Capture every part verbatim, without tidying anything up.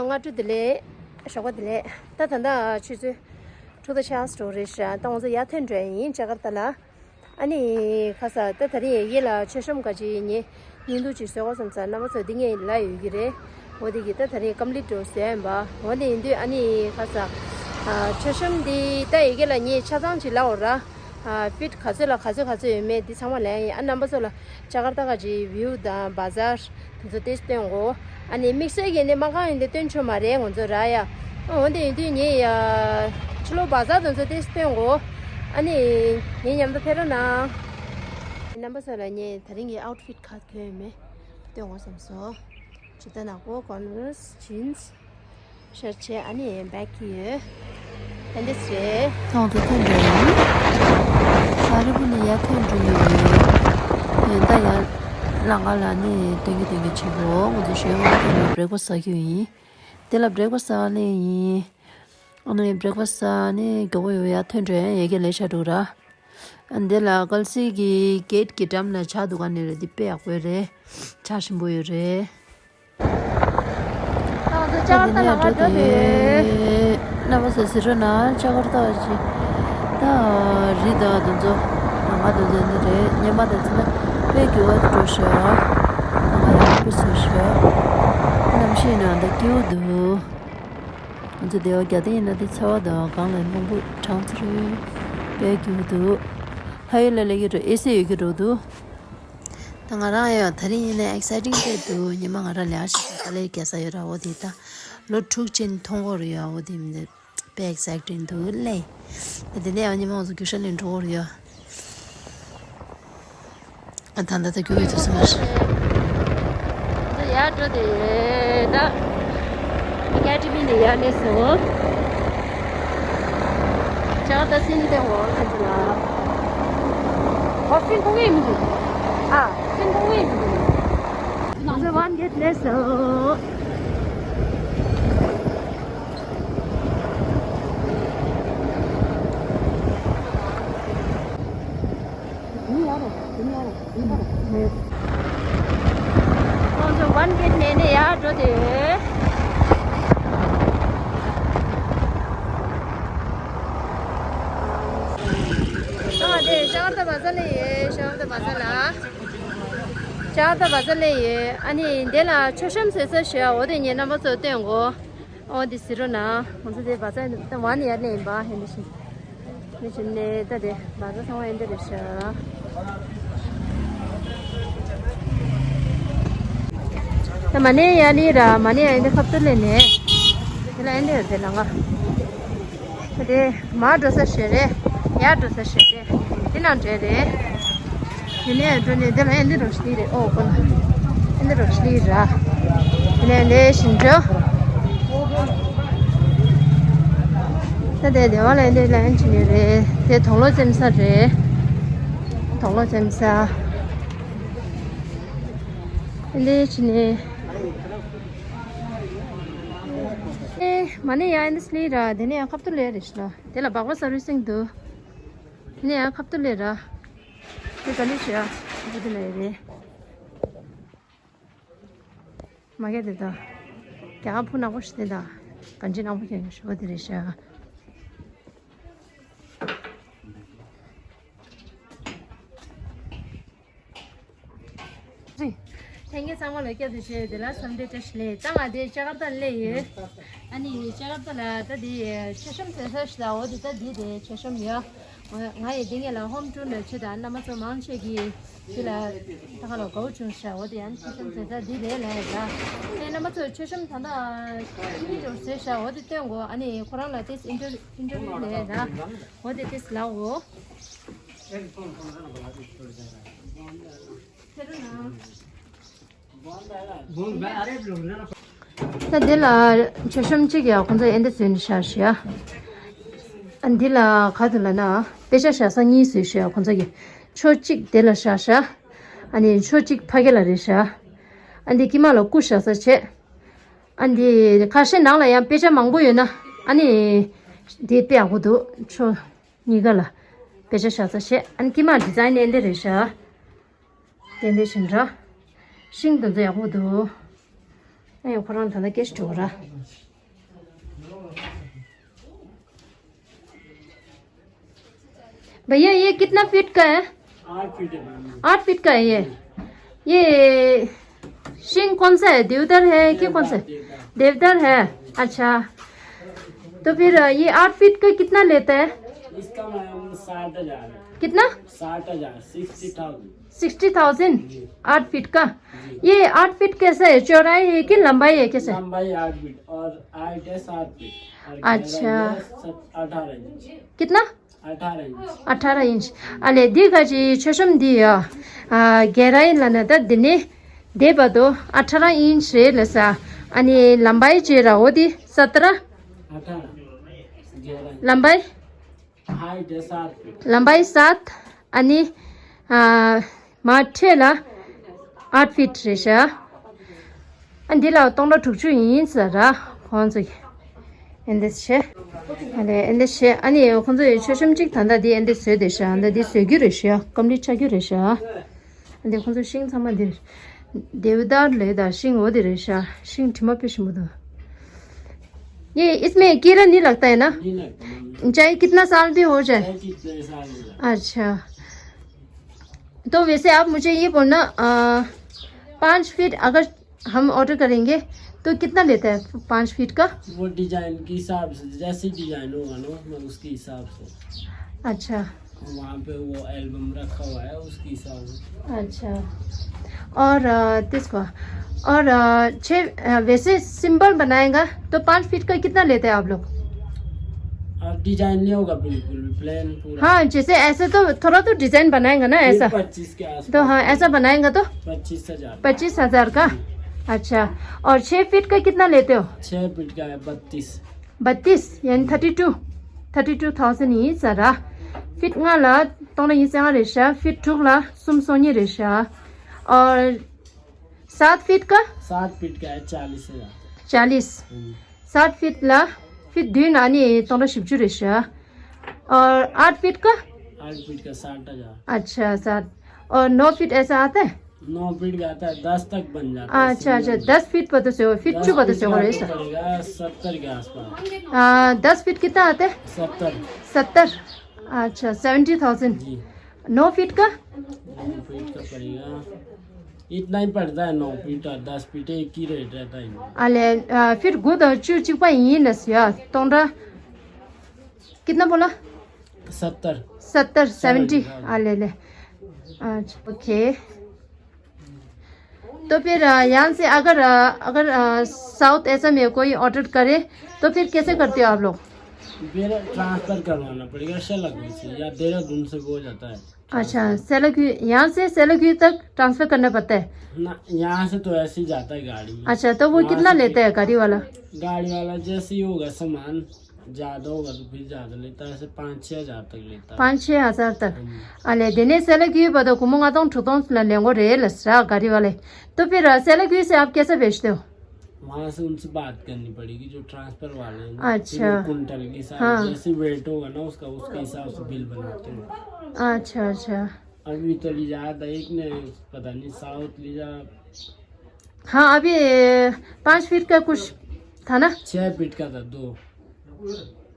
སྔ་དྲོ་བདེ་ལེགས། ཞོགས་པ་བདེ་ལེགས། ད་ད་ལྟ་ཆུ་ཚོད་དྲུག་དང་ཕྱེད་ཀ་འགྲོ་རེད་ཤག་ད་ང་ཚོ་ཡར་ཐོན་འགྲོ་ཡ་ཡིན་ཇ་ཀར་ཏ་ལ། ཨ་ནི་ཁ་ས་ད་དེ་རིང་ཡ་གི་ལ་མཆོད་བཤམས་ག་ཅིག་ཉེ་བརྙན་ཐུང་ཅིག་བཟོ་དགོས་བསམ་ས་རྣམ་པ་ཚོ་འདི་ངའི་ལ་ཡོད་ཀྱི་རེད། འོ་དེ་གི་ད་དེ་རིང་ཀམ་པི་ལིཊ་འགྲོ་ཟེར་ཡིན་པ། འོ་དེ་ཡིན་དུས་ཨ་ནི་ཁ་ས་མཆོད་བཤམས་འདི་ད་ཡ་གི་ལ་ངས་ཆ་ཚང་ཅིག་ལབ་འོ་ར། ཕིཊ་ག་ཚོད་ལ་ག་ཚོད་ག་ཚོད་ཡོད་མེད་འདི་ཚང་མ་ལབ་ཡ་ཡིན། ཨ་རྣམ་པ་ཚོ་ལ་ཇ་ཀར་ཏ་ག་ཅིག་བིའུ་དང་བ་ཛར་དེ་ཚོ་ཏོག་ཙམ་སྟོན་གོ། ཨ་ནི་དམིགས་བསལ་གྱི་འདི་མ་གང་ཡིན་འདི་སྟོན་ཆོག་མ་རེད་ང་ཚོ་ར་ཡ། ཨ་འོ་འདི་ཡིན་དུས་ངས་ཡ་ཕྱི་ལོགས་བ་ཛར་དེ་ཚོ་ཏོག་ཙམ་སྟོན་གོ། ཨ་ནི་ངའི་མཉམ་དུ་ཕེབས་རོགས་གནང་། རྣམ་པ་ཚོ་ལ་ངས་དེ་རིང་གི་ཨའུཊ་ཕིཊ་ག་གྱོན་ཡོད་མེད་སྟོན་དགོས་བསམ་སོང་། ཇུ་ཏ་ནག་པོ། ཀོན་ཝརས། ཇིན་སི། ཤར་ཆེ། ཨ་ནི་བེག་གི་ཡོད། ཨ་འདི་རེད། ཐང་དུ་ཐོན་འགྲོ་ཡིན། ད་རི་བོ་ནས་ཡར་ཐོན་འགྲོ་ཡི་ཡོད། ཡོད་ད་ཡར་ལམ་ཁ་ལ་ནི་སྟོན་གི་སྟོན་གི་བྱེད་དགོས། ང་ཚོ་གཞོན་ནུ་ཐོན་ནས་བྷི་རེག་ཕ་སི་ཟ་གི་ཡིན། དེ་ལ་བྷི་རེག་ཕ་སི་ཟ་ལེ་ཡིན། ཨ་ནི་བྷི་རེག་ཕ་སི་ཟ་ནི་མགྱོགས་པོ་ཡོད། ཡར་ཐོན་འགྲོ་ཡ་ཡ་གི་ལས་བྱ་འགྲོ་ར། ཨ་འདི་ལ་ཀལ་སི་གི་གེ་ཊི་གི་འགྲམ་ལ་ཇ་འདུག་ག་ནི་རེད། འདི་དཔེ་ཡག་པོ་རེད། ཇ་ཞིམ་པོ་ཡོད་རེད། ད་ང་ཚོ་ཇ་ཀར་ཏ་ལ་འགྲོ་དུས། རྣམ་པ་ཚོ་གཟིགས་རོགས་གནང་། ཇ་ཀར་ཏ་ཅིག་ད་རི་དང་དེ་ཚོ་ལམ་ཁ་དེ་ཚོ་འདི་རེད། སྔོན་མ་དང་བརྩིས་ན་དཔེ་འགྱུར་བ་འགྲོ་ཤག་ལམ་ཁ་ཡག་པོ་བཟོས་ཤག་གནམ་གཤིས་ནང་ད་སྐྱིད་པོ་འདུག་ང་ཚོ་སྡེ་བ་རྒྱ་སྡེ་ཡིན་ན་དེ་ཚ་བ་དང་སྒང་ལ་རླུང་བུ་གྲང་ཚ་རེད། དཔེ་སྐྱིད་པོ་འདུག་ཕ་ཡུལ་ལ་སླེབས་ཀྱི་འགྲོ། ཨེ་སི་ཡོད་ཀྱི་འགྲོ་འདུག་ད་ང་རང་ཡང་དེ་རིང་ཡིན་ན་ཨེག་སའི་ཊིང་དཔེ་འདུག་ཉི་མ་ང་རང་ལས་ཀ་ཞིག་ད་ལས་རྒྱག་ས་ཡོད་ར། འོ་དེ་ད་ལོ་དྲུག་ཅན་མཐོང་གི་ཡོད་རེད་ཡ། འོ་དེ་མི་འདུག་དཔེ་ཨེག་སའི་ཊིང་འདུག་ལེ། ད་དེ་ནས་ཡང་ཉི་མ་ང་ཚོ་རྒྱུག་ཤར་ལ་འགྲོ་གི་ཡོད་རེད་ཡ། ཨ་ད་ད་ད་རྒྱུག་ཡོད་ཚོད་སོང་མ་རེད། ད་ཡར་འགྲོ་དེ་ད་ཨེ་ཀ་ཌི་མི་ནས་ཡར་སླེབས་སོང་། ཇ་ཀར་ཏ་སིན་ཏེ་ཝོལ་ལ། ཨོ་སིན་ཐོང་གི་མི་འདུག་ཨ་སིན་ཐོང་གི་མི་འདུག་ང་ཚོ་ཝན་གེ་ཊི་སླེབས་སོང་། ཁོང་ཚོ་ཝན་གེ་ཊི་ནས་ནས་ཡར་འགྲོ་དེ། ཨ་དེ་ཇ་ཀར་ཏ་བ་ཛར་ལ་ཡོད། ཇ་ཀར་ཏ་བ་ཛར་ལ། ཇ་ཀར་ཏ་བ་ཛར་ལ་ཡོད། ཨ་ནི་འདི་ལ་མཆོད་བཤམས་བཟོ་ས་ཞིག་འོ་དེ་ངས་རྣམ་པ་ཚོ་སྟོན་གོ། ཨོ་འདི་ཟེར་རོ་ན། ང་ཚོ་དེ་བ་ཛར་ད་ཝན་ཡར་ནས་ཡིན་པ། ཧེ་འདི་བཞིན། འདི་བཞིན་ནས་ད་དེ་བ་ཛར་ཚང་མ་ཨེ་འདི་རེད་ཤག་ད་མ་ནེ་ཡར་ལི་ར། མ་ནེ་ཡར་འདི་ཁབ་ཏུ་ལེ་ནས། དེ་ལ་ཨེ་འདི་རེད་དེ་ལ་ང་། ད་དེ་མར་འགྲོ་ས་ཞིག་རེད། ཡར་འགྲོ་ས་ཞིག་རེད། དེ་ནང་འདྲེ་རེད། དེ་ནས་འགྲོ་ནས་འདི་ལ་ཨེ་འདི་རོ་ཤི་རེད། ཨོ་ཀོ་ན་ཨེ་འདི་རོ་ཤི་ར། དེ་ནས་ལས་བཞིན་འགྲོ། ད་དེ་སྡེ་བ་ལ་ཨེ་འདི་ལ་ཨེ་འཆི་ནས་རེད། དེ་དོང་ལོ་འཛེམ་ས་རེད། དོང་ལོ་འཛེམ་ས། ཨེ་འདི་འཆི་ནས། ཨེ་མ་ནེ་ཡར་ཨེ་འདི་སླེབས་ར། དེ་ནས་ཡང་ཁབ་ཏུ་ལེ་རེད་ཤག་དེ་ལ་སྦག་སྦག་སར་བི་སིང་འདུག་དེ་ནས་ཡང་ཁབ་ཏུ་ལེ་ར། དེ་ག་ལེ་ཤི་ཡ། འདི་དེ་ལ་ཡོད་རེད། མ་གི་དེ་དང་། རྒྱ་གར་བུ་ནག་པོ་ཞིག་དེ་དང་། གང་ཅི་ནག་པོ་ཁྱེར་ཡོད་ཤོག་དེ་རེད་ཤག་ཐེངས་གི་ཚང་མ་ལ་སྐྱབས་དེ་བྱས་དེ་ལ་འཚམས་འདྲི་བཀྲ་ཤིས་བདེ་ལེགས། ད་ང་དེ་ཇ་ཀར་ཏ་སླེབས་ཡོད། ཨ་ནི་ཇ་ཀར་ཏ་ལ་ད་དེ་མཆོད་བཤམས་བཟོ་ས་ཞིག་ལ། འོ་དེ་ད་དེ་དེ་མཆོད་བཤམས་ཡོད། ང་ཡི་དེ་ངེད་ལ་ཧོམ་ཊུར་ནས་ཆེ་དང་རྣམ་པ་ཚོ་མང་ཆེ་གིས་དེ་ལ་ད་ག་ལ་དགའ་བོ་བྱུང་ཤག་འོ་དེ་ཡང་མཆོད་བཤམས་བཟོ་ས་དེ་རེད་ལ་ཡ། ད་ཨེ་རྣམ་པ་ཚོ་མཆོད་བཤམས་ད་ད་གཉིས་འགྲོ་བཟོས་ཤག་འོ་དེ་སྟོན་གོ། ཨ་ནི་ཁོ་རང་ལ་དེ་ཨིན་ཊར་ཨིན་ཊར་བིའུ་ལས་ན་འོ་དེ་དེ་ལའོ། ད་འདི་ལ་མཆོད་བཤམས་གཅིག་ཡ་ཁོང་ཚོ་ཨེ་འདི་བཟོས་ནས་བཞག་ཤག་ཨ་འདི་ལ་ག་དུ་ལ་ན་དཔེ་ཆ་བཞག་ས་གཉིས་བཟོས་ཤག་ཁོང་ཚོ་གི་ཕྱོགས་གཅིག་དེ་ལ་བཞག་ཤག་ཨ་ནི་ཕྱོགས་གཅིག་ཕ་གི་ལ་རེད་ཤག་ཨ་འདི་དཀྱིལ་མ་ལ་སྐུ་བཞག་ས་བྱས། ཨ་འདི་ཁ་ཤས་ནང་ལ་ཡང་དཔེ་ཆ་མང་པོ་ཡོད་ན་ཨ་ནི་འདི་དཔེ་ཡག་པོ་འདུག་ཕྱོགས་གཉིས་ཀ་ལ་དཔེ་ཆ་བཞག་ས་བྱས། ཨ་ནི་དཀྱིལ་མ་ཌི་ཛའིན་ཨེ་འདི་རེད་ཤག་ཏན་ཏན་ཞིམ་འདྲ། ཤིང་དེ་ཚོ་ཡག་པོ་འདུག་ཨེ་ཁོ་རང་ད་ལྟ་སྐད་ཆ་དྲི་བ་ར། भैया, ये कितना फीट का है? आठ फीट है, मैम। आठ फीट का है ये। ये शिंग कौन सा है, देवदार है कि कौन सा है? देवदार। देवदार है। अच्छा, तो फिर ये आठ फीट का कितना लेता है? इसका, मैम, साठ हजार है। कितना? साठ हजार, सिक्सटी थाउजेंड। Sixty thousand. जी। आठ फीट का। जी। ये आठ फीट कैसा है, चौड़ाई है कि लंबाई है, कैसे? लंबाई आठ फीट और हाइट है सात फीट और गहराई अच्छा। है सत-, अठारह इंच। कितना? अठारह इंच। अठारह इंच। अले, दी का जी, छोशम दी, आ, आ, गहराई लाना था दिने, दे बदो, अठारह इंच रे लसा। अनि लंबाई जे रहो दी, सत्रह। अठारह। गहराई। लंबाई? हाइट है सात फीट। लंबाई सात, अनि, आ, माठे ला आठ फीट रे शा। अनि दी ला तोंडो ठुक छु इन सरा, ཁོང་ཚོ། ཨེ་འདི་བྱས། ཨ་ལས་ཨེ་འདི་བྱས། ཨ་ནི་ཁོང་ཚོ་ཡི་མཆོད་གཤོམ་གཅིག་ད་ལྟ་འདི་ཨེ་འདི་བཟོས་བསྡད་ཤག་ཨ་ད་འདི་བཟོ་རྒྱུ་རེད་ཤག་སྐམ་རིལ་ཆགས་རྒྱུ་རེད་ཤག་ཨ་འདི་ཁོང་ཚོ་ཤིང་ཚང་མ་འདི་རེད། देवदार ལས་ད་ཤིང་འོ་འདི་རེད་ཤག་ཤིང་དྲི་མ་དཔེ་ཞིམ་པོ་འདུག ये इसमें कीड़ा नहीं लगता है ना? नहीं लगता, मैम। चाहे कितना साल भी हो जाए? चाहे कितने साल हो जाए। अच्छा, तो वैसे आप मुझे ये बोलना, आ, पाँच फीट अगर हम ऑर्डर करेंगे तो कितना लेता है पाँच फीट का? वो डिजाइन के हिसाब से, जैसे डिजाइन होगा ना, उसके हिसाब से। अच्छा। वहाँ पे वो एल्बम रखा हुआ है, उसके हिसाब से। अच्छा। और, अ, त्यसको, और, अ, छः, अ, वैसे सिंपल बनाएगा तो पाँच फीट का कितना लेते हैं आप लोग? और डिजाइन नहीं होगा, बिल्कुल भी प्लेन पूरा। हाँ, जैसे ऐसे तो थोड़ा तो डिजाइन बनाएगा ना, फिर ऐसा। पच्चीस के आसपास। तो हाँ, ऐसा बनाएगा तो? पच्चीस हजार। पच्चीस हजार का? अच्छा। और छः फीट का कितना लेते हो? छः फीट का है बत्तीस। बत्तीस, यानी thirty two. Thirty two thousand ही सारा। फिट ལྔ་ལ་སྟོང་ལ་ཉི་ཤུ་རྩ་ལྔ་རེད་ཤག་ཕིཊ་དྲུག་ལ་སུམ་སོ་གཉིས་རེད་ཤག और सात फीट का? सात फीट का है चालीस हजार। चालीस। हम्म। सात फीट ལ་ཕིཊ་བདུན་ལ་ནི་སྟོང་ཕྲག་བཞི་བཅུ་རེད་ཤག और आठ फीट का? आठ फीट का साठ हजार। अच्छा, साठ। और नौ फीट ऐसा आता है? नौ फीट का आता है, दस तक बन जाता है। अच्छा, अच्छा, सिंगल। दस फीट पर तो से हो, फीट दस चुप पर तो फीट से हो का रहे तो सर। पड़ेगा सत्तर के आसपास। आ, दस फीट कितना आता है? सत्तर। सत्तर। अच्छा, सेवेंटी थाउजेंड। जी। नौ फीट का? नौ फीट का पड़ेगा, इतना ही पड़ता है, नौ फीट और दस फीट एक ही रेट रहता है इनका। अले, आ, फिर गुद चु चिक पा यहीं नस या, तोंडा। कितना बोला? सत्तर। सत्तर, सेवेंटी। हाँ। अले, ले। अच्छा, ओके। तो फिर, अ, यहाँ से अगर, अ, अगर, अ, साउथ ऐसा में कोई ऑर्डर करे, तो फिर कैसे करते हो आप लोग? फिर ट्रांसफर करवाना पड़ेगा सेलाक्वी से, या देहरादून से भी हो जाता है। अच्छा, सेलाक्वी, यहाँ से सेलाक्वी तक ट्रांसफर करना पड़ता है? ना, यहाँ से तो ऐसे ही जाता है गाड़ी में। अच्छा, तो वो वहाँ कितना से लेते हैं गाड़ी वाला? गाड़ी वाला जैसे ही होगा सामान, ज्यादा होगा तो फिर ज्यादा लेता है, ऐसे पाँच छः हजार तक लेता है। पाँच छः हजार तक। हम्म। अले, देने सेलाक्वी बदो कुमो गातों ठुतों ला लेंगो रे लसरा गाड़ी वाले। तो फिर, अ, सेलाक्वी से आप कैसे बेचते हो? वहाँ से उनसे बात करनी पड़ेगी, जो ट्रांसफर वाले हैं ना, अच्छा। फिर वो कुंटल के हिसाब से, हाँ। जैसे वेट होगा ना उसका, उसके हिसाब से बिल बनाते हैं। अच्छा, अच्छा। अभी तो ले जाया था एक ने, पता नहीं, साउथ ले जा। हाँ, अभी पाँच फीट का कुछ था ना? छः फीट का था, दो।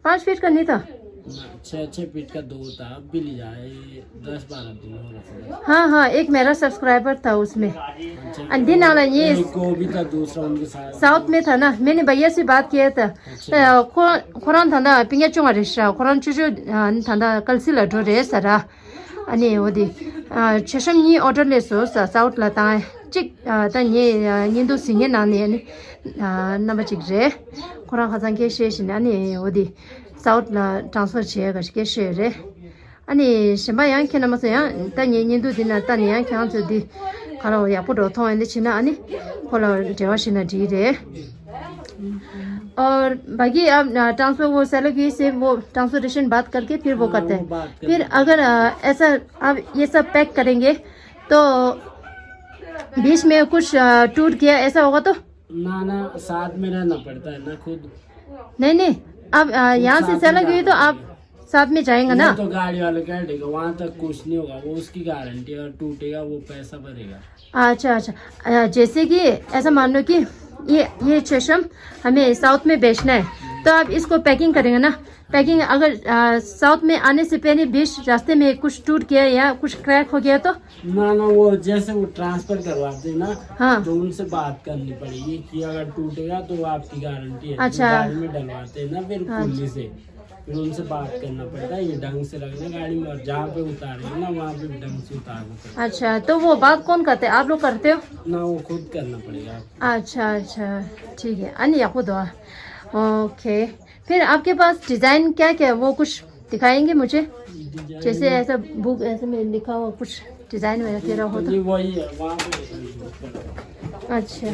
पाँच फीट का नहीं था? ना, छः, छः फीट का दो था, अब भी ले जाए, दस बारह दिन हो रहा था। हाँ, हाँ, एक मेरा सब्सक्राइबर था उसमें। अच्छा, अंडी नाला ये एक वो भी था दूसरा उनके साथ। साउथ में था ना, मैंने भैया से बात किया था। अच्छा। अ, खो-, खोरान था ना, पिंगे चुंगा रेशा, खोरान चुचु, अ, था ना, कल से लड्डू रे सरा। अनि वो दी, अ, छेशम नि ऑर्डर ले सो, सा-, साउथ ला ता, चिक, अ, ता नि, अ, नि दो सिंगे ना नि, अनि, अ, नंबर चिक रे। खोरान खजान के शेष ने, अनि वो दी, साउथ ला ट्रांसफर छे का के शे रे। अनि सेम्बा यां के नमस यां, ता नि नि दो दिन ता नि यां के आंसर दी, खाना या पुरो थों अनि छिना अनि, खोला देवा छिना दी रे। और बाकी आप, अ, ट्रांसफर वो सेलाक्वी से वो ट्रांसपोर्टेशन बात करके फिर वो हाँ, करते वो हैं। बात करते फिर हैं। अगर, अ, ऐसा आप ये सब पैक करेंगे तो बीच में कुछ, अ, टूट गया ऐसा होगा तो? ना, ना, साथ में रहना पड़ता है ना खुद। नहीं, नहीं, आप, अ, खुद यहाँ से साथ में चला गए तो जाना आप पड़ेगा। साथ में जाएंगे ना। तो गाड़ी वाले कह देगा, वहाँ तक कुछ नहीं होगा, वो उसकी गारंटी है, और टूटेगा वो पैसा भरेगा। अच्छा, अच्छा। अ, जैसे कि ऐसा मान लो कि ये, ये चश्म हमें साउथ में बेचना है, तो आप इसको पैकिंग करेंगे ना? पैकिंग अगर, अ, साउथ में आने से पहले बीच रास्ते में कुछ टूट गया या कुछ क्रैक हो गया तो? ना, ना, वो जैसे वो ट्रांसफर करवाते हैं ना, हाँ। तो उनसे बात करनी पड़ेगी कि अगर टूटेगा तो वो आपकी गारंटी है। अच्छा। गाड़ी में डलवाते हैं ना, फिर हाँ। पुलिस से, फिर उनसे बात करना पड़ता है। ये ढंग से रखना गाड़ी में, और जहाँ पे उतारेंगे ना, वहाँ पे ढंग से उतारना पड़ता है। अच्छा, तो वो बात कौन करते हैं, आप लोग करते हो? ना, वो खुद करना पड़ेगा आपको। अच्छा, अच्छा, ठीक है। अनि याको दो। ओके। फिर आपके पास डिज़ाइन क्या क्या है, वो कुछ दिखाएंगे मुझे? डिज़ाइन जैसे ऐसा बुक, ऐसे में लिखा हुआ कुछ डिज़ाइन वगैरह हो तो? ये वही है, वहाँ पे। अच्छा,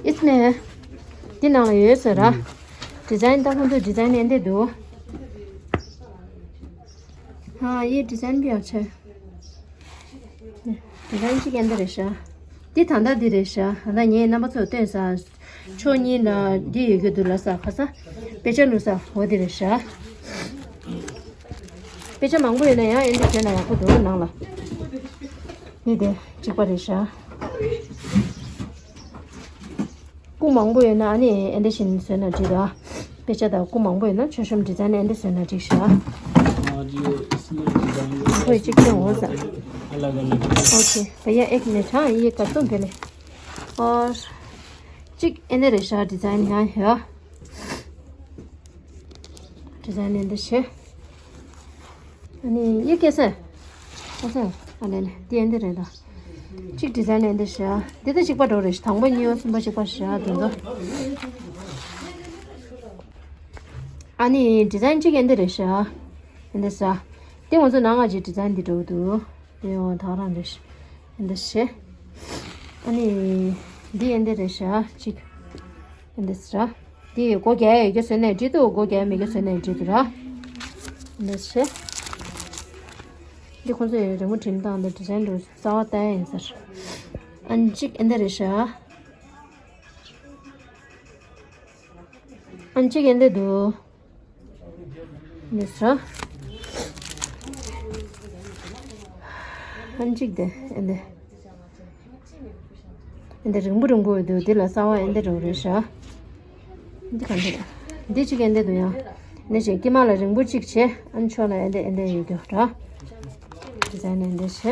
इसमें है। तीन ये सर। डिज़ाइन तो हम तो डिज़ाइन एंदे दो। हाँ, ये डिज़ाइन भी अच्छा है। ཌི་ཛའིན་གཅིག་ཨེ་འདི་རེད་ཤག་འདི་ད་ལྟ་འདི་རེད་ཤག་ད་ལྟ་ངས་རྣམ་པ་ཚོར་སྟོན་ས། ཕྱོགས་གཉིས་ལ་འདི་ཡོད་རྒྱུ་འདུག་ལ་ས། ཁ་ས། དཔེ་ཆ་བླུགས་ས་འོ་འདི་རེད་ཤག་དཔེ་ཆ་མང་པོ་ཡོད་ན་ཡང་ཨེ་འདི་བྱས་ན་ཡག་པོ་འདུག་ནང་ལ། འདི་དེ་གཅིག་པ་རེད་ཤག་སྐུ་མང་པོ་ཡོད་ན་ཨ་ནི་ཨེ་འདི་བཞིན་བཟོས་ན་འགྲིག་ར། དཔེ་ཆ་དང་སྐུ་མང་པོ་ཡོད་ན་མཆོད་གཤོམ་ཌི་ཛའིན་ཨེ་འདི་བཟོས་ན་འགྲིག་ཤག और ये इसमें डिजाइन ཁོས་གཅིག་སྟོན་འོང་ས། अलग अलग ཨོ་ཁེ། भैया एक मिनट, हाँ, ये कर दो पहले। और གཅིག་ཨེ་འདི་རེད་ཤག་ཌི་ཛའིན་ཡང་ཡ། ཌི་ཛའིན་ཨེ་འདི་བྱས། ཨ་ནི་ཡི་གེ་སེ། ཨ་སེ། ཨ་ལེ་ལེ། འདི་ཨེ་འདི་རེད་ད། གཅིག་ཌི་ཛའིན་ཨེ་འདི་བྱས། འདི་ད་གཅིག་པ་འགྲོ་རེད། དང་པོ་གཉིས་པ་གསུམ་པ་གཅིག་པ་བྱས་དེ་ཚོ། ཨ་ནི་ཌི་ཛའིན་གཅིག་ཨེ་འདི་རེད་བྱས། ཨེ་འདི་བྱས། འདི་ང་ཚོ་ནང་ང་གཅིག་ཌི་ཛའིན་འདི་འགྲོ་གི་འདུག་དེ་ཡང་ད་རང་རེད། ཨེ་འདི་བྱས། ཨ་ནི་འདི་ཨེ་འདི་རེད་བྱས་གཅིག་ཨེ་འདི་བྱས། འདི་སྒོ་རྒྱག་ཡ་ཡོད་རྒྱུ་བཟོས་ནའི་འགྲིག་འདུག་སྒོ་རྒྱག་ཡ་མེད་རྒྱུ་བཟོས་ནའི་འགྲིག་འདུག་ར། འདི་བྱས། འདི་ཁོང་ཚོས་རི་མོ་བྲིས་སྟངས་དང་ཌི་ཛའིན་འདྲ་རྩ་བ་བསྟན་ཡིན་ཟེར། ཨ་ནི་གཅིག་ཨེ་འདི་རེད་བྱས། ཨ་ནི་གཅིག་ཨེ་འདི་འདུག་འདི་ས། ཨ་ནི་གཅིག་དེ་ཨེ་འདི། ཨེ་འདི་རིང་པོ་རིང་པོ་ཡོད་འདུག་འདི་ལ་གསང་བ་ཨེ་འདི་འདྲ་པོ་རེད་ཤག་འདི་ག་འདི་རེད། འདི་གཅིག་ཨེ་འདི་འདུག་ཡང་། འདི་བྱས་དཀྱིལ་མ་ལ་རིང་པོ་གཅིག་བྱས། ཨ་ནི་ཕྱོགས་ལ་ཨེ་འདི་ཨེ་འདི་ཡོད་རྒྱུ་ར། ཌི་ཛའིན་ཨེ་འདི་བྱས།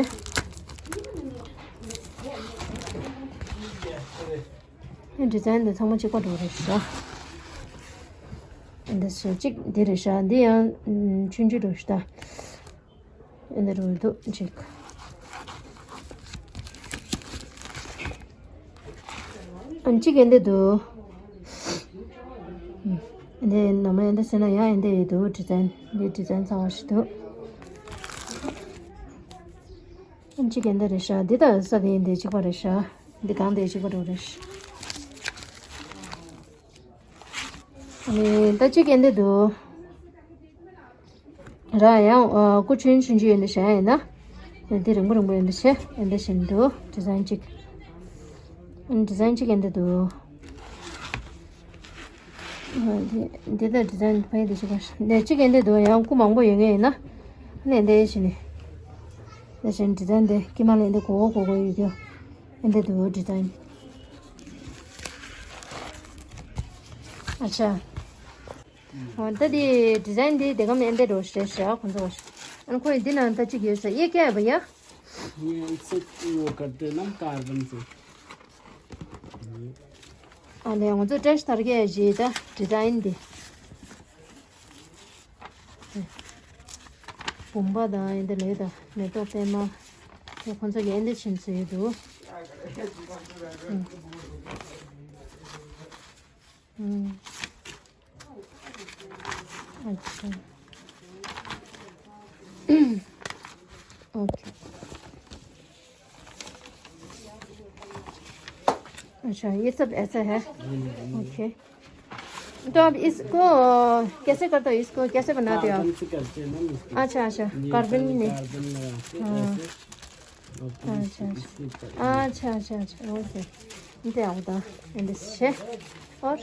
ཨེ་ཌི་ཛའིན་འདི་ཚང་མ་གཅིག་པ་འདྲ་པོ་རེད་ཤག་འདི་བྱས་གཅིག་འདི་རེད་ཤག་འདི་ཡང་ཆུང་ཆུང་འདྲ་པོ་ཞིག་ད། ཨེ་འདི་རུ་འདུག་ཅིག་ཨ་ནི་གཅིག་ཨེ་འདི་འདུག་ཨེ་འདི་ནང་མ་ཨེ་འདི་བཟོས་ན་ཡང་ཨེ་འདི་ཡོད་འདུག་ཌི་ཛའིན། འདི་ཌི་ཛའིན་གཙང་བ་ཞིག་འདུག་ཨ་ནི་གཅིག་ཨེ་འདི་རེད་ཤག་འདི་དང་ས་འདི་ཨེ་འདི་གཅིག་པ་རེད་ཤག་འདི་གང་འདི་གཅིག་པ་འདྲ་པོ་རེད་ཤག་ཨ་ནི་ད་གཅིག་ཨེ་འདི་འདུག་ར་ཡང་ཨ་སྐུ་ཆུང་ཆུང་ཆུང་ཡོད་འདི་བྱས་ཡིན་ན། འདི་རིང་པོ་རིང་པོ་ཡོད་འདི་བྱས་ཡིན་འདི་བཞིན་འདུག་ཌི་ཛའིན་གཅིག་ཌི་ཛའིན་གཅིག་ཡིན་འདི་འདུག་ཨ་འདི་འདི་ལྟར་ཌི་ཛའིན་ཕ་ཡི་འདི་གཅིག་པ་འདི་གཅིག་ཡིན་འདི་འདུག་ཡང་སྐུ་མང་པོ་ཡོད་ངེས་ཡིན་ན། ནས་འདི་བཞིན་ནི། འདི་བཞིན་ཌི་ཛའིན་འདི་དཀྱིལ་མ་ལ་འདི་གོ་གོ་གོ་ཡོད་རྒྱུ། ཡིན་འདི་འདུག་ཌི་ཛའིན། ཨ་ཆ། འོ་ད་དེ་ཌི་ཛའིན་དེ་དེ་ག་མེད་འདི་འགྲོ་ཞེས་ཞེས་ཁོང་ཚོ། ཨ་ཁོ་ཡི་འདི་ནང་ད་ཅིག་ཡོད་ས་ཡེ་ཀྱ་བ་ཡ། ये इससे वो करते हैं ना, कार्बन से। ཨ་ལས་ང་ཚོ་བཀྲ་ཤིས་དར་རྒྱས་ཞེས་ད་ཌི་ཛའིན་དེ། བུམ་པ་དང་ཨེ་འདི་ལས་ད་མེ་ཏོག་པད་མ། དེ་ཁོང་ཚོ་གི་ཨེ་འདི་ཕྱིན་ཚུལ་འདུག་ཨུ། ཨུ། अच्छा। ओके। अच्छा, ये सब ऐसा है। ओके। तो अब इसको कैसे करते हो? इसको कैसे बनाते हो आप? कार्बन से करते हैं ना हम इसको। अच्छा, अच्छा, ये कार्बन पहले में। कार्बन लगा के हाँ। ऐसे। अच्छा, अच्छा। अच्छा, अच्छा, अच्छा, ओके। ये तो आता है, and this है। और?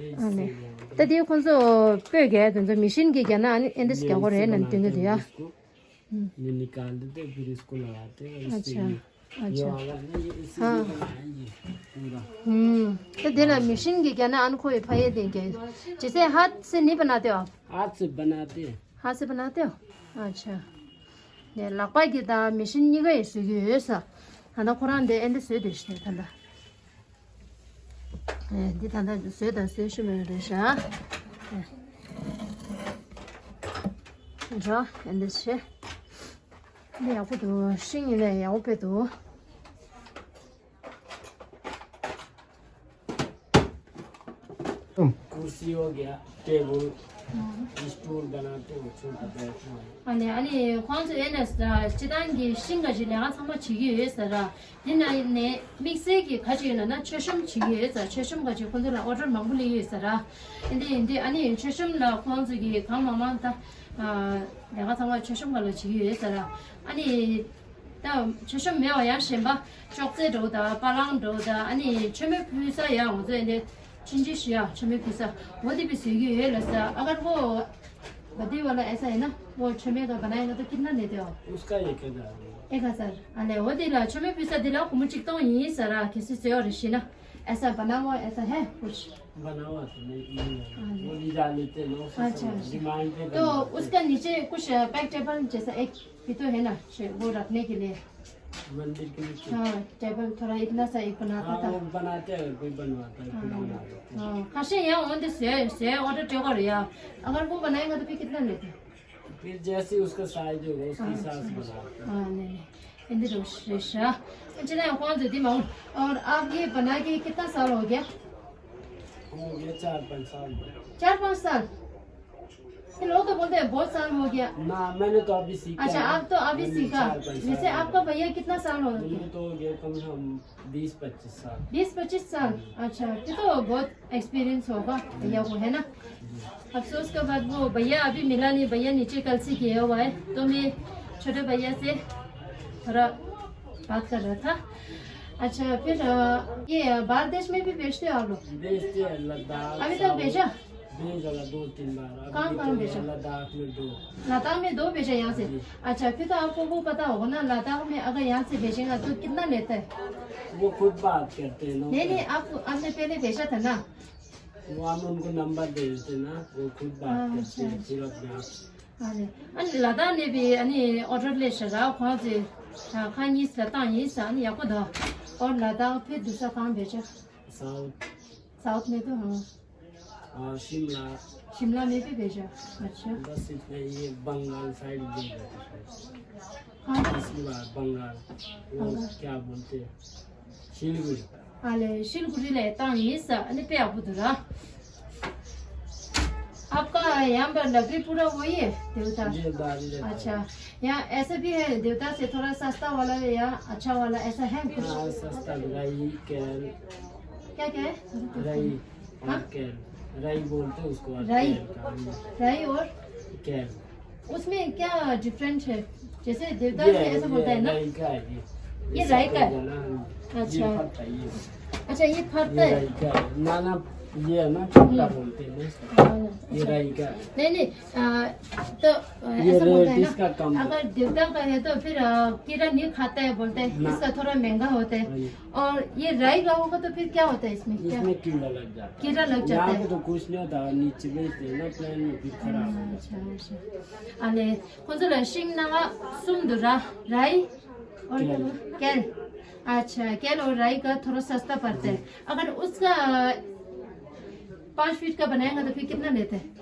ཨ་ནི། ད་དེ་ཁོང་ཚོ་སྤོས་རྒྱག་དེ་ཚོ་མི་ཤིན་གྱིས་རྒྱག་ན་ཨ་ནི་ཨེ་འདྲས་རྒྱག་དགོས་རེད་ལབ་སྟོན་གྱི་འདུག་ཡ། ये निकाल देते हैं, फिर इसको लगाते हैं, इससे अच्छा। ये अच्छा। ये वाला नहीं, ये इसी से बनाएंगे पूरा। हम्म। तो देना मशीन की क्या ना, अनको ये फाये देंगे। जैसे हाथ से नहीं बनाते हो आप? हाथ से बनाते हैं। हाथ से बनाते हो? अच्छा। ये लकवा की दा मशीन नहीं गई, सुगी है सा। हना कुरान दे एंड से देश ने था। ཨེ། འདི་ད་ལྟ་བཟོས་དང་བཟོས་ཤུ་མེད་རེད་ཤག་ཨེ། འགྲོ། ཨེ་འདི་བྱེད། འདི་ཡག་པོ་འདུག་ཤིང་ཡིན་ནའི་ཡག་པོ་དཔེ་འདུག कुर्सी हो गया, टेबल, स्टूल बनाते हैं, छोटा बैठना है। ཨ་ནི་ཨ་ནི་ཁོང་ཚོ་ཨེ་ནས་སྤྱི་བཏང་གི་ཤིང་ག་ཅིག་ལས་ཀ་ཚང་མ་བྱེད་ཀྱི་ཡོད་ཟེར་ར། དེ་ནང་ནས་དམིགས་བསལ་གྱི་ག་ཅིག་ཡོད་ན་ན་མཆོད་གཤོམ་བྱེད་ཀྱི་ཡོད་ཟེར། མཆོད་གཤོམ་ག་ཅིག་ཁོང་ཚོ་ལ་ཨོ་ཌར་མང་པོ་སླེབས་ཡོད་ཟེར་ར། ཨེ་འདི་ཡིན་དུས་ཨ་ནི་མཆོད་གཤོམ་ལ་ཁོང་ཚོ་གི་གང་མང་མང་ད་ལས་ཀ་ཚང་མ་མཆོད་གཤོམ་ག་ལ་བྱེད་ཀྱི་ཡོད་ཟེར་ར། ཨ་ནི་ད་མཆོད་གཤོམ་མེད་པ་ཡང་གཞན་པ་ཅོག་ཙེ་འདྲ་བོ་དང་པ་ལང་འདྲ་བོ་དང་ཨ་ནི་མཆོད་མེ་ཕུལ་ས་ཡང་ང་ཚོ་ཨེ་འདི་ཆིན་ཅི་ཤི་ཡ་མཆོད་མེ་ཕུལ་ས་འོ་དེ་བི་བཟོས་ཀྱི་ཡོད་ལ་ཟེར། ཨ་གར་བོ། बद्दी वाला ऐसा है ना, वो छमे का बनाएगा तो कितना लेते हो आप? उसका एक हजार। एक हजार। अरे, वो दिला, छमे पैसा दिला, कुमुचिक तो यही सारा, किसी से और इसी ना, ऐसा बना हुआ, ऐसा है कुछ? बना हुआ तो नहीं, नहीं है। हाँ। वो ले जा लेते हैं, लोग से अच्छा, सब अच्छा। डिमांड पे तो बनवाते हैं। उसका नीचे कुछ, अ, बैक टेबल जैसा एक भी तो है ना, शे-, वो रखने के लिए। मंदिर के नीचे। हाँ, टेबल थोड़ा इतना सा एक बनाता हाँ, था। वो बनाते हैं, कोई बनवाता है, फिर हाँ। बना देते हैं। हाँ, खासे यहाँ ओन दे से, से ऑर्डर टेबल या, अगर वो बनाएगा तो फिर कितना लेते हैं? फिर जैसे उसका साइज होगा, उसके हिसाब से बनाते हैं। हाँ, नहीं, नहीं। हिंदी रोश, रेशा। अच्छा, नहीं, कौन सी थी माउंट? और आप ये बना के कितना साल हो गया? हो गया चार पाँच साल। चार पाँच साल? ये लोग तो बोलते हैं, बहुत साल हो गया। ना, मैंने तो अभी सीखा अच्छा, है। आप तो अभी मैंने सीखा। चार पाँच साल जैसे हो आपका गया। भैया कितना साल हो गया? उनको तो हो गया कम से कम बीस पच्चीस साल। बीस पच्चीस साल? हम्म। अच्छा, फिर तो बहुत एक्सपीरियंस होगा भैया को, है ना? हम्म। अफसोस का बात, वो भैया अभी मिला नहीं, भैया नीचे कल से गया हुआ है, तो मैं छोटे भैया से थोड़ा बात कर रहा था। अच्छा, फिर, अ, ये, अ, बाहर देश में भी बेचते हो आप लोग? बेचते हैं, लद्दाख, अभी तक साउथ। भेजा? भेजा है दो तीन बार। अभी कहाँ, कहाँ तो भेजा? लद्दाख में दो। लद्दाख में दो भेजा यहाँ से? जी। अच्छा, फिर तो आपको वो पता होगा ना, लद्दाख में अगर यहाँ से भेजेगा तो कितना लेता है? वो खुद बात करते हैं, नहीं, नहीं, आप, आपने पहले भेजा था ना? वो हम उनको नंबर दे देते ना, वो खुद बात हाँ, करते हैं, अच्छा, फिर अपने आप। अरे, अनि लद्दाख ने भी अनि अर्डर ले सकेगा, कहाँ से, हाँ, कहाँ नहीं से लद्दाख, यहीं से अनि आपको दो। और लद्दाख फिर दूसरा कहाँ भेजा? साउथ। साउथ में तो, हाँ। और शिमला। शिमला में भी भेजा। अच्छा। बस इतना ही, ये बंगाल साइड भी भेजा। हाँ। पिछली बार बंगाल, वो बंगाल। क्या बोलते हैं, सिलीगुड़ी। अरे, सिलीगुड़ी ले तांग ये सा, अने पे आपको दूरा। आपका यहाँ पर लकड़ी पूरा वही है, देवदार? ये बारी रहता है। अच्छा, यहाँ ऐसा भी है, देवदार से थोड़ा सस्ता वाला या अच्छा वाला, ऐसा है कुछ? हाँ, सस्ता भी, राई, केल। क्या, क्या है? राई। हाँ? और केल, राई बोलते हैं उसको, और राई? केल का, हाँ। राई और? केल। उसमें क्या डिफरेंट है? जैसे देवदार ये, में ऐसा ये बोलता है ना? राई का है ये। ये ये राई का है? सफेद है ना, हाँ। ये अच्छा। फटता है, ये। अच्छा, ये फटता ये है? राई का है। ना, ना, ये है ना, फटता हम्म। बोलते हैं ना इसको। हाँ, ये अच्छा। राई का है। नहीं, नहीं, आ, तो, अ, ये ऐसा बोलता है ना, रेडिस का काम है। अगर देवदार का है तो फिर, अ, कीड़ा नहीं खाता है बोलते हैं, ना। इसका थोड़ा महंगा होता है। हाँ जी। और ये राई का होगा तो फिर क्या होता है इसमें? क्या? इसमें कीड़ा लग जाता है। कीड़ा लग जाता है। यहाँ पे तो कुछ नहीं होता, नीचे बेचते हैं ना, प्लेन में, फिर खराब हो जाता है। अच्छा, अच्छा। अरे, कौन सा लशिंग ना सुम दुरा, राई? और क्या? केल। केल। अच्छा, केल और राई का थोड़ा सस्ता पड़ता है। जी। अगर उसका पाँच फीट का बनाएगा तो फिर कितना लेते हैं?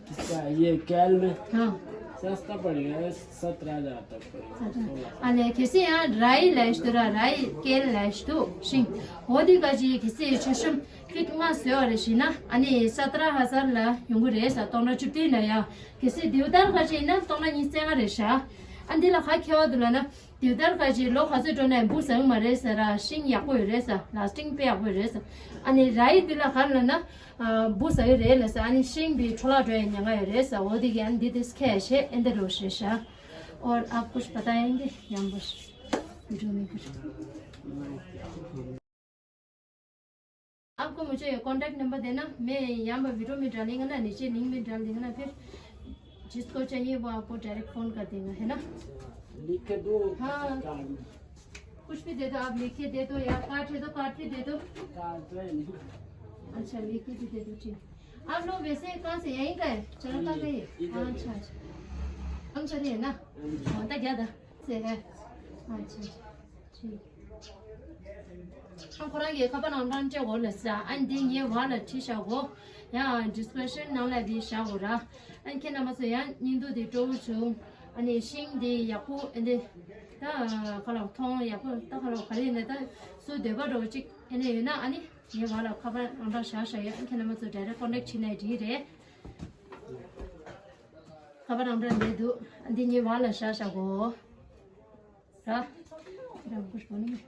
किसका? ये केल में? हाँ। सस्ता पड़ेगा, सत्रह हजार तक पड़ेगा, सोलह। अने किसी यहाँ राई लैश तो रा-, राई केल लैश तो शिंग। होदी का जी किसी छशम फिट मा से और शिना, अने सत्रह हजार ला युंगु रेसा, तोना चुपती ना या। किसी देवदार का जी ना, तोना निस्ते का रेशा। अंदिला खा खेवा दुलाना, देवदार का जी लो खा से डोना बु संग मा रेसा रा, शिंग या कोई रेसा, लास्टिंग पे या कोई रेसा। अने राई दिला खा लना, ཨ། འབུ་ཟ་ཡི་རེད་ལ་ཟེར། ཨ་ནི་ཤིང་པའི་འཕྲོ་བརླག་འགྲོ་ཡི་ཉེན་ཁ་ཡོད་རེད་ཟེར། འོ་དེ་གི་ཨ་ནི་འདི་དེ་སྐད་བཤད་ཨེ་འདི་རུ་ཞེས་བྱ། और आप कुछ बताएंगे? या बस वीडियो में कुछ। आपको मुझे कॉन्टैक्ट नंबर देना, मैं यहाँ पर वीडियो में डालेंगे ना, नीचे लिंक में डाल देंगे ना, फिर जिसको चाहिए वो आपको डायरेक्ट फ़ोन कर देगा, है ना? लिख के दो। हाँ। कार्ड में। कुछ भी दे दो, आप लिख के दे दो, या कार्ड है तो कार्ड भी दे दो। कार्ड तो है नहीं। अच्छा, लिख के भी दे दो, ठीक। आप लोग वैसे कहाँ से, यहीं का है, चरका का ही? इधर हाँ, के। अच्छा, अच्छा। हम चलिए ना। हाँ, तो क्या था? से है। अच्छा, अच्छा। ठीक। ཁོ་རང་གིས་ཁ་པར་ནང་བྲིས་བཞག་གོ་ལ་ཟེར། ཨ་ནི་དེ་ངའི་བར་ལ་བྲིས་བཞག་གོ། ཡང་ཌི་སི་ཀི་རིབ་ཤན་ནང་ལ་དེ་བཞག་གོ་ར། ཨ་ནི་ཁྱེད་རྣམ་པ་ཚོ་ཡང་བརྙན་ཐུང་དེ་སྤྲོ་བོ་བྱུང་། ཨ་ནི་ཤིང་དེ་ཡག་པོ་ཨ་ནི་ད་ཁ་ལོ་མཐོང་ཡག་པོ་ད་ཁ་ལོ་ག་རེ་ཡིན་ན་ད་སུ་འདོད་པ་འདྲ་བོ་ཅིག་ཨ་ནི་ཡོད་ན་ཨ་ནི་ངའི་བར་ལ་ཁ་པར་ནང་བྲིས་བཞག་བཞག་ཡོད། ཨ་ནི་ཁྱེད་རྣམ་པ་ཚོ་ཌའི་རེག་ཊི་ཀོན་ཊེག་བྱས་ན་འགྲིག་རེད། ཁ་པར་ནང་བྲིས་འདི་འདུག་ཨ་འདི་ངའི་བར་ལ་བཞག་བཞག་གོ། ར། ར་ཀུ་ཤ་ནི།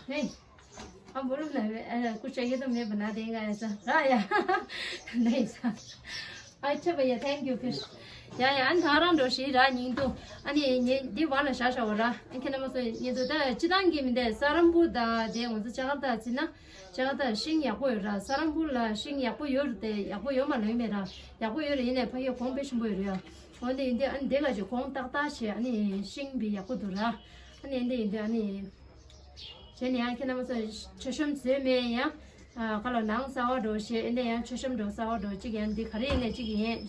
ཧེ། ཨ་བོ་ལུ་ན་ཨ་ཀུ་ཤ་ཡེ་དོ་མེ་བ་ན་དེ་ང་ཡ་ས་ར་ཡ། ནེ་ས། ཨ་ཆ་བ་ཡ། Thank you fish. ཡ་ཡ། ཨ་ད་རང་འགྲོ་ཤི་ར་ཉིན་དུ། ཨ་ནི་ངེ་འདི་བ་ལ་བཞག་བཞག་བ་ར། ཨ་ཁྱེད་རྣམ་པ་ཚོ་ཉིན་དུ་ད་སྤྱི་བཏང་གི་མི་འདས་ས་རམ་པུ་ད་དེ་ང་ཚོ་ཅ་ག་ད་ཚི་ན་ཅ་ག་ད་ཤིང་ཡག་པོ་ཡོད་ར། ས་རམ་པུ་ལ་ཤིང་ཡག་པོ་ཡོད་ར། དེ་ཡག་པོ་ཡོད་མ་ལོས་མེད་ར། ཡག་པོ་ཡོད་ར། ཡིན་ནའི་ཕ་གིའི་གོང་དཔེ་ཞིམ་པོ་ཡོད་ར་ཡ། འོན་ཏེ་ཡིན་དུས་ཨ་ནི་དེ་ག་ཅིག་གོང་ཏག་ཏག་བྱས། ཨ་ནི་ཤིང་བི་ཡག་པོ་འདུག་ར། ཨ་ནི་ཡིན་དུས་ཡིན་དུས་ཨ་ནི། བྱས་ནས་ཡང་ཁྱེད་རྣམ་པ་ཚོ་མཆོད་གཤོམ་བཟོས་མེད་ཡང་། ཨ་ཁ་ལོ་ནང་གསར་བ་འགྲོ་བྱས། ཨ་ནི་ཡང་མཆོད་གཤོམ་འགྲོ་གསར་བ་འགྲོ་གཅིག་ཡང་འདི་ག་རེ་ཡིན་ནས་གཅིག་ཡིན།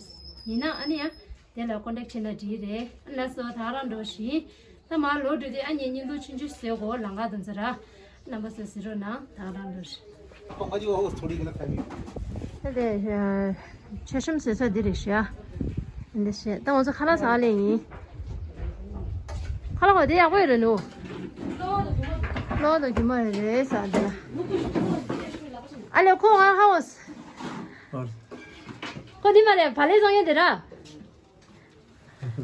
ཡིན་ན་ཨ་ནི་ཡང་དེ་ལ་ཀོན་ཊེག་བྱས་ན་འགྲིག་རེད། ཨ་ལགས་སོ། ད་རང་འགྲོ་ཞིག་ད་མར་ལོག་འགྲོ་དུས་ཨ་ནི་བརྙན་ཐུང་ཆུང་ཆུང་བཟོས་གོ། ལམ་ཁ་དུ་འཛུལ་ར། རྣམ་པ་ཚོ་གཟིགས་རོགས་གནང་། ད་རང་འགྲོ་ཞིག་ད་དེ་མཆོད་གཤོམ་བཟོས་ས་འདི་རེད་ཤག་འདི་བྱས་ད་ང་ཚོ་ཁ་ལག་ཟ་ལེ་ཡིན། ཁ་ལག་གོ་དེ་ཡག་པོ་ཡོད་རེད་ནོ། གློ་དང་རྒྱུ་མ་རེད་རེད་ཟ་འདི་ལ། ཨ་ལེ་ཁོ་ང་ཧ་འོ། ཁོ་འདི་མ་རེད། བག་ལེབ་བཟོ་མཁན་དེ་ར།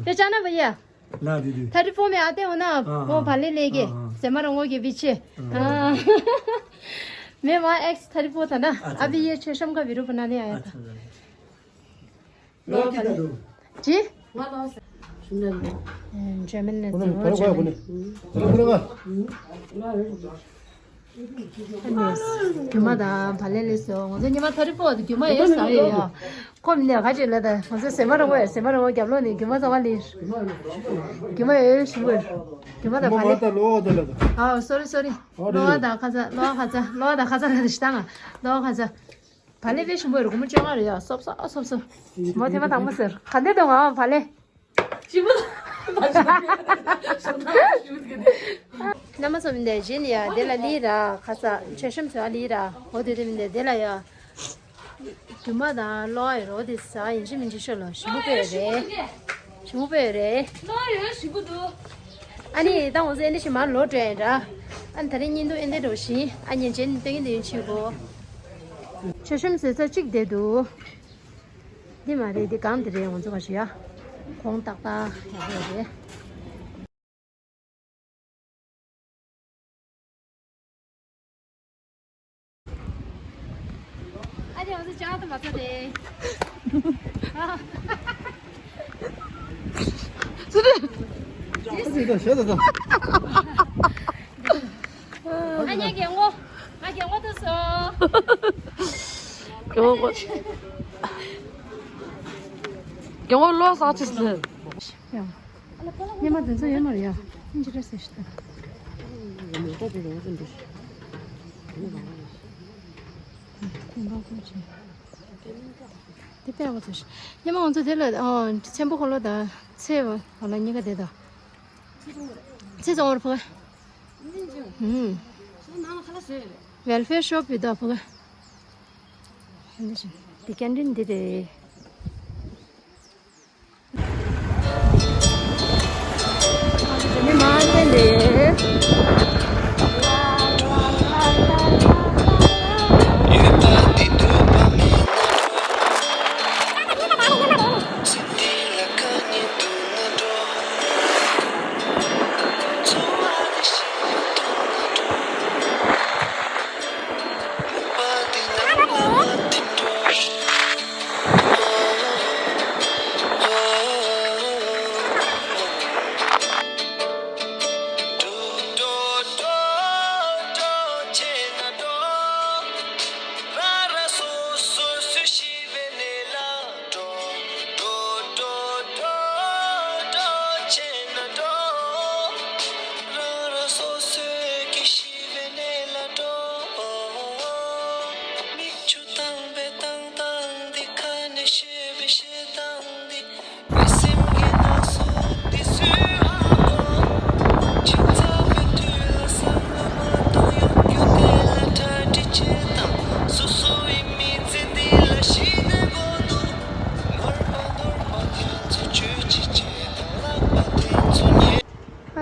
དེ་ཅག་ན་བ་ཡ། ལ་དེ་དེ། ཐར་ཊི་ཕོར་མེ་ཨ་ཏེ་འོ་ན། ཨ་ཨོ་ཨ། བག་ལེབ་ལས་ཀྱི། ཨ་ཨ། ཟེ་མ་རོང་བོ་གི་བི་ཆེ། ཨ། ཨ། མེ་མ་ཨེགས་ཐར་ཊི་ཕོར་ཐ་ན། ཨ་ཨ་བི་ཡེ་ཆེ་ཤམ་ཀ་བི་རུ་པ་ན་ནི་ཨ་ཡ། ཨ་ཨ། ལོ་ཀི་ད་རུ། ཅི། ང་ལོ་ས། ཇར་མན་ནས་ཁོ་ནི་ཁོ་ནི་ཁོ་ནི། ཁོ་ནི་ཁོ་ནི། རྒྱུ་མ་དང་བག་ལེབ་ལས་སོ། ང་ཚོ་ཉི་མ་ཐ་རི་པོ་དང་རྒྱུ་མ་ཡོད་ས་ཡོད་ཡ། ཁོ་མི་ནས་ག་ཅིག་ལ་ད་ང་ཚོ་ཟེ་མ་རོང་བོ་ཡ། ཟེ་མ་རོང་བོ་རྒྱབ་ལོགས་ནས་རྒྱུ་མ་ཚང་མ་ལས། རྒྱུ་མ་ཡོད་ཞིམ་པོ་ཡོད། རྒྱུ་མ་དང་བག་ལེབ། ཨ་སོ་རི་སོ་རི། ལོ་བ་དང་ཁ་ཚ། ལོ་བ་ཁ་ཚ། ལོ་བ་དང་ཁ་ཚ་ལ་དེ་ཤི་ཏང་ང་། ལོ་བ་ཁ་ཚ། བག་ལེབ་དཔེ་ཞིམ་པོ་ཡོད་རེད། སྒོར་མོ་བཅོ་ལྔ་རེད་ཡ། སོབ་སོབ་སོབ་སོབ། མོ་ཐེངས་མ་དང་པོ་ཟེར། ག་འདྲ་འདུག་ང་བག་ལེབ། ཞིམ་པོ། རྣམ་པ་ཚོ་མི་འདས་བཞིན་ཡ་དེ་ལ་ལི་ར་ཁ་ས་མཆོད་གཤོམ་ཚོ་ཨ་ལི་ར་འོ་དེ་དེ་མི་འདས་དེ་ལ་ཡ། རྒྱུ་མ་དང་གློ་བ་ཡོད་རོ་དེ་ས་ཡིན་གཅིག་མིན་གཅིག་ཤོད་ལོ། ཞིམ་པོ་དཔེ་རེད། ཞིམ་པོ་དཔེ་རེད། གློ་བ་ཡོད་ཞིམ་པོ་འདུག་ཨ་ནི་ད་ང་ཚོ་ཨེ་འདྲ་ཞིག་མར་ལོག་འགྲོ་ཡིན་ར། ཨ་ནི་ད་རིང་བརྙན་ཐུང་ཨེ་འདྲ་འགྲོ་བཞིན་ཨ་ཉིན་རྗེས་ནས་སྟོན་གྱི་འདུག་ཡིན་ཕྱིན་གོ། མཆོད་གཤོམ་བཟོས་ཚར་གཅིག་བསྡད་འདུག་འདི་མ་རེད། འདི་གང་འདི་རེད། ང་ཚོ་བ་ཞིག་ཡ། གོང་ཏག་ཏག་ཡག་པོ་རེད། ཨ་ཅེ་ང་ཚོ་ཅང་དུ་མ་ཚོད་དེ། ཨ། ཚུད་དེ། ཨ་ཅེ་རྒན་གོག་ང་རྒན་གོག་ཐུག་སོང་། རྒན་གོག་རྒན་གོག་ལོ་སག་ཅི་སི། ཡ། ཉི་མ་དེ་ཚོ་ཡོད་མ་རེད་ཡ། ཨིན་ཇི་རེད་ཟེར་ཞིག་ད། དེ་པས་བ་ཚོ་ཞིག་ཉི་མ་ང་ཚོ་དེ་ལ་ཨ་ཚེམ་པོ་ཁོ་ལོ་དང་ཚེ་བ་ལ་གཉིས་ཀ་དེ་དང་། ཚེ་ཚོང་བར་ཕོ། ཧུམ། ཝེལ་ཕེར་ཤོབ་ཡོད་ད་ཕོ། དེ་ཀན་ཊིན་འདི་རེད།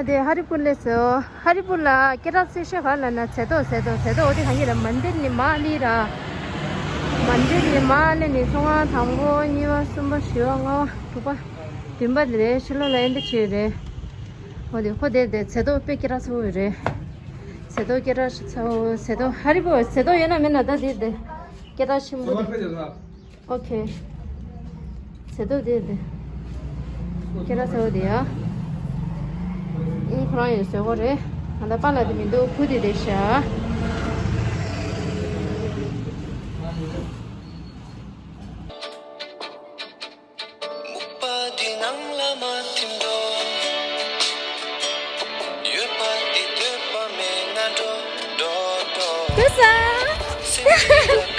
དེ་ཧ་རི་པུར་ལས་སོ། ཧ་རི་པུར་ལ་སྐད་གྲགས་ཆེ་ཤོས་ག་ལ་ན་ཟེ་ཏོ་ཟེ་ཏོ་ཟེ་ཏོ། འོ་དེ་གང་ཡིན་ར། མན་དིར་ནི་མ་ལི་ར། མན་དིར་ནི་མ་ལི་ནི་ཚོང་ཁང་དང་པོ་གཉིས་པ་གསུམ་པ་བཞི་པ་ལྔ་པ་དྲུག་པ་བདུན་པ་དེ་རེད། ཕྱི་ལོགས་ལ་ཨེ་འདི་བྱས་རེད། འོ་དེ་ཁོ་དེ་དེ་ཟེ་ཏོ་དཔེ་སྐད་གྲགས་ཆེ་བོ་རེད། ཟེ་ཏོ་སྐད་གྲགས་ཆེ་བོ་ཟེ་ཏོ། ཧ་རི་པུར་ཟེ་ཏོ་ཡོད་ན་མེད་ན་ད་དེ་དེ་སྐད་གྲགས་ཆེན་པོ་རེད། ཨོ་ཁེ། ཟེ་ཏོ་དེ་དེ། ཁྱེད་རང་ཟེ་ཏོ་དེ་ཡ། ཨིན་ཁོ་རང་ཡོད་ཟེ་གོ་རེད། ང་ད་པཱ་ལགས་དེ་མི་འདུག་ཁུ་དེ་དེ་ཤ། ཡོད་ས།